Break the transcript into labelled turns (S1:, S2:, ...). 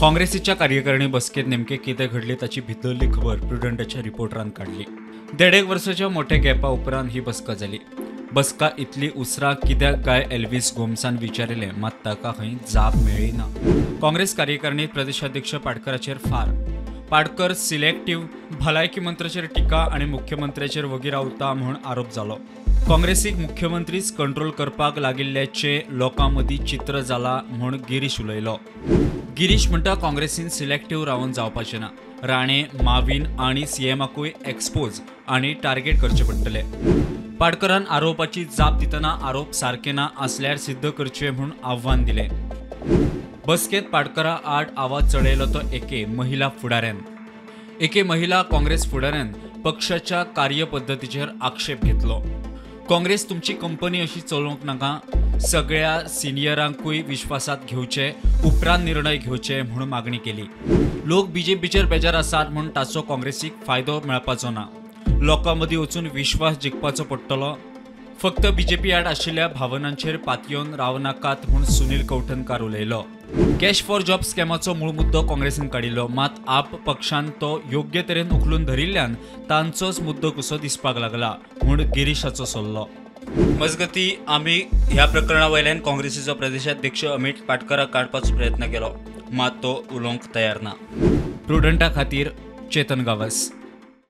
S1: काँग्रेसीच्या कार्यकारिणी बसकेत नेमके कितें घडले ताची भितरली खबर प्रुडंटाच्या रिपोर्टरान काडली. 1.5 वर्साच्या मोठ्या गॅपा उपरांत ही बसका जाली. बसका इतली उसरा कित्याक काय एल्विस गोम्सान विचारिलें, मात ताका खंय जाप मेळ्ळी ना. काँग्रेस कार्यकारिणीत प्रदेशाध्यक्ष पाडकराचेर फार, पाडकर सिलेक्टीव, भलायकी मंत्र्याचेर टिका आनी मुख्यमंत्र्याचेर वगी रावता म्हूण आरोप जालो. काँग्रेसीक मुख्यमंत्रीच कंट्रोल करपाक लागिल्ल्याचें लोकां मदीं चित्र जाला म्हूण गिरीश उलयलो. गिरीश म्हणटा काँग्रेसीन सिलेक्टीव रावन जावपाचें ना. राणे, माविन आनी सीएमाकूय एक्सपोज आनी टार्गेट करचे पडटले. पाडकरान आरोपाची जाप दितना आरोप सारके ना आसल्यार सिद्ध करचे म्हूण आव्हान दिलें. बसकेत पाडकरा आड आवाज चडयलो तो एके महिला फुडाऱ्यान. एके महिला काँग्रेस फुडाऱ्यान पक्षाच्या कार्यपद्दतीचेर आक्षेप घेतलो. काँग्रेस तुमची कंपनी अशी चलोवंक नाका, सगळ्या सिनियरांकूय विश्वासात घेवचे उपरांत निर्णय घेवचे म्हूण मागणी केली. लोक बीजेपीचेर बेजार आसात म्हूण ताचो काँग्रेसीक फायदो मेळपाचो ना. लोकां मदीं वचून विश्वास जिखपाचो पडटलो. फक्त बीजेपी आड आशिल्ल्या भावनांचेर पातयेवन रावनाकात म्हूण सुनील कवठणकार उलयलो. कॅश फॉर जॉब स्कॅमाचो मूळ मुद्दो काँग्रेसीन काडिल्लो, मात आप पक्षान तो योग्य तरेन उखलून धरिल्ल्यान तांचोच मुद्दो कसो दिसपाक लागला म्हूण गिरीशाचो सल्लो. मजगती आमी ह्या प्रकरणा वयल्यान काँग्रेसीचो प्रदेशाध्यक्ष अमित पाटकराक काडपाचो प्रयत्न केलो, मात तो उलोवंक तयार ना. प्रुडंटा खातीर चेतन गावस.